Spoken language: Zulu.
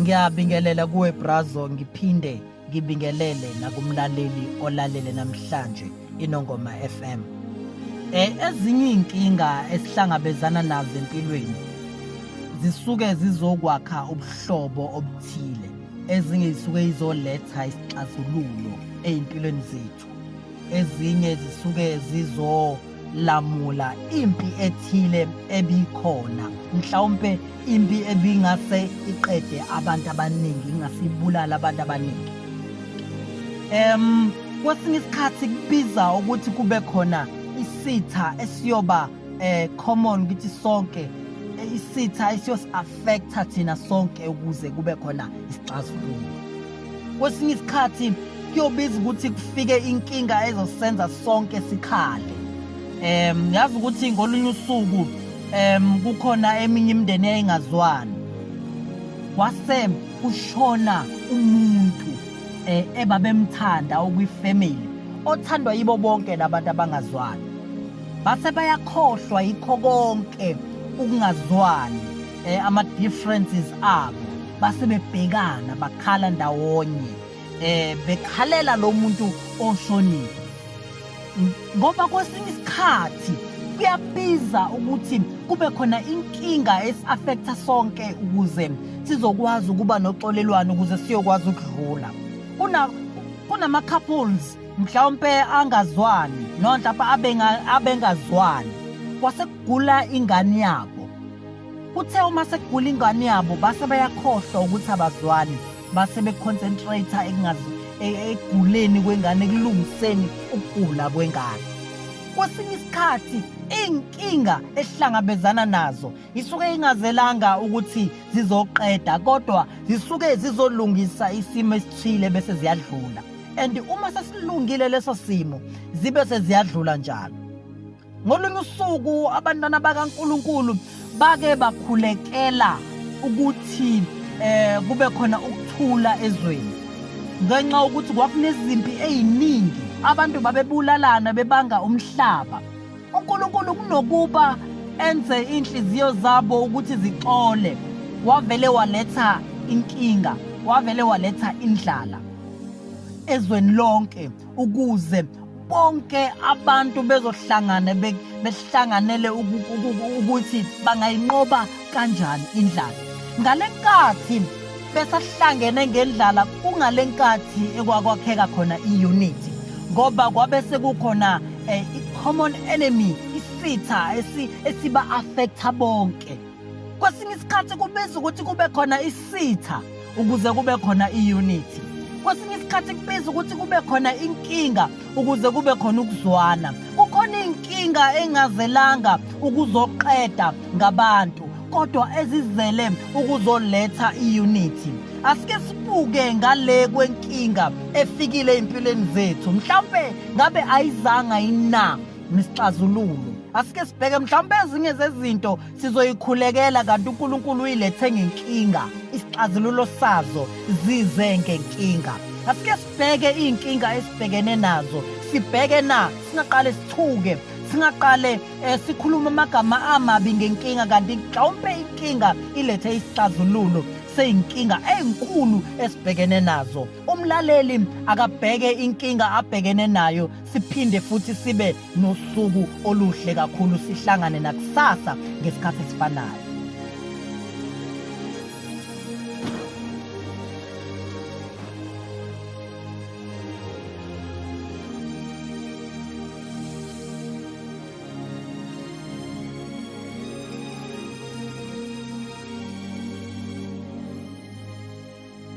Ngiyabingelela kuwe Brazo, ngiphinde ngibingelele nakumlaleli olalele namhlanje iNongoma FM. Ezinye inkinga esihlangabezana nazo empilweni zisuke zizokwakha ubuhlobo obuthile, ezinye zisuke izoletha isixazululo ezimpilweni zethu, ezinye zisuke zizolamula impi ethile ebikhona, mhlawumpe impi ebingase iqede abantu abaningi, ingasibulala abantu abaningi. Kwesinye isikhathi kubiza ukuthi kube khona isitha esiyoba common kithi sonke, isitha esiyosi-affecta thina sonke ukuze kube khona isixazululo. Kwesinye isikhathi kuyobiza ukuthi kufike inkinga ezosenza sonke sikhale. Yazi ukuthi ngolunye usuku kukhona eminye imindeni eyayingazwani, kwase kushona umuntu ebabemthanda okwifamily othandwa yibo bonke labantu abangazwani. Base bayakhohlwa yikho konke ukungazwani, ama differences abo, base bebhekana bakhala ndawonye, bekhalela lo muntu oshonile. Ngoba kwesinye isikhathi kuyabiza ukuthi kube khona inkinga esi-affecta sonke ukuze sizokwazi ukuba noxolelwano, ukuze siyokwazi ukudlula. Kunama couples mhlawumpe angazwani, noma mhlawumpe abengazwani, kwasekugula ingane yabo. Kuthe uma sekugula ingane yabo base bayakhohlwa ukuthi abazwani, base beconcentrate ekuguleni kwengane, ekulungiseni ukugula kwengane. Kwesinye isikhathi inkinga esihlangabezana nazo isuke ingazelanga ukuthi zizoqeda, kodwa zisuke zizolungisa isimo esithile bese ziyadlula. And uma sesilungile leso simo zibe seziyadlula njalo. Ngolunye usuku abantwana bakaNkuluNkulu bake bakhulekela ukuthi kube khona ukuthula ezweni, ngenxa yokuthi kwakunezimpi eziningi, abantu babebulalana bebanga umhlaba. uNkulunkulu kunokuba enze inhliziyo zabo ukuthi zixole, wavele waletha inkinga, wavele waletha indlala ezweni lonke, ukuze bonke abantu bezohlangana behlanganele ukuthi bangayinqoba kanjani indlala. Ngalenkathi besahlangene ngendlala, kungalenkathi ekwakwakheka khona i-unity, ngoba kwabe sekukhona i-common enemy, isitha esiba affecta bonke. Kwesinye isikhathi kubiza ukuthi kube khona isitha ukuze kube khona i-unity. Kwesinye isikhathi kubiza ukuthi kube khona inkinga ukuze kube khona ukuzwana. Kukhona inkinga engazelanga ukuzoqeda ngabantu, kodwa ezizele ukuzoletha i-unity. Asike sibuke ngale kwenkinga efikile empilweni zethu. Mhlawumbe ngabe ayizanga ina nesixazululo. Asike sibheke mhlawumbe ezinye zezinto sizoyikhulekela, kanti uNkulunkulu uyilethe ngenkinga, isixazululo sazo zize ngenkinga. Asike sibheke iy'nkinga esibhekene nazo, sibheke na singaqale sithuke, singaqale sikhulume amagama amabi ngenkinga, kanti mhlawumbe inkinga ilethe isixazululo seyinkinga enkulu esibhekene nazo. Umlaleli akabheke inkinga abhekene nayo, siphinde futhi sibe nosuku oluhle kakhulu, sihlangane nakusasa ngesikhathi esifanayo.